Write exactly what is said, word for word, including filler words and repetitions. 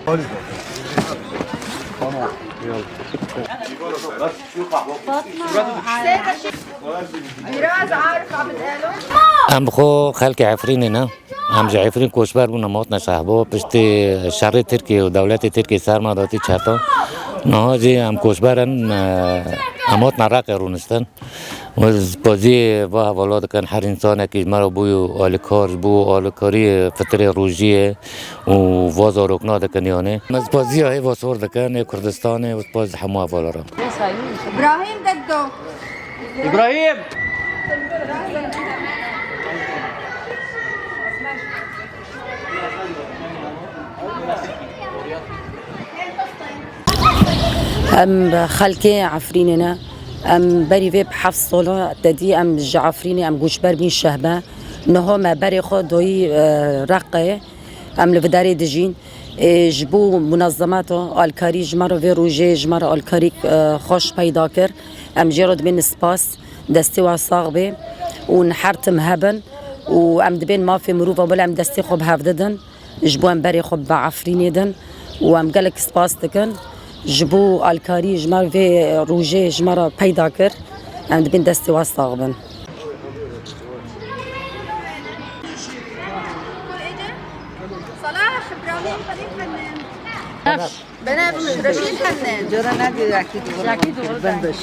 Em bi xwe xelkê Efrînê ne. Em ji Efrîn koçber bûn, em hatine Şehbo. Piştî şerê Tirkiyê û dewletê Tirkiyê ser me datî çeto. Niha jî em koçber in, e, em hatine Reqê rûniştin. Û spasî va hevala dikin her însanekî ji me re bûyî alîkar, ji bo alîkarî fitirê rojiyê û va zarokna dikin yanê. Em spasiya hêva sor dikin ê Kurdistanê û spas ji hemû hevala re. Îbrahîm Deddo. Îbrahîm! Em xelkê Efrînê ne. Em berî vê bi heft sala te dî em ji Efrînê em goçber bîn Şehbe. Niha me berê xwe dayî, e, Reqê. Em li vê derê dijîn. Ê, ji bo munezemeta alkarî ji me re vê rojê ji me re alkarîk, e, xweş peyda kir. Em jê re dibên spas, destê we sax bê û her tim hebin û em dibên mafê mirova bile em destê xwe bi hev didin. Ji bo em berê xwe bi Efrînê din û em gelek spas dikin. Ji bo alkarî ji me re vê rojê ji me re peyda kir. Em dibên destê we sax bin. Salah, Ibrahim, Xelîl Henin. Benevş, Reşîd Henin. Cora ne diyor, Akî doğru. Akî doğru. Ben beş.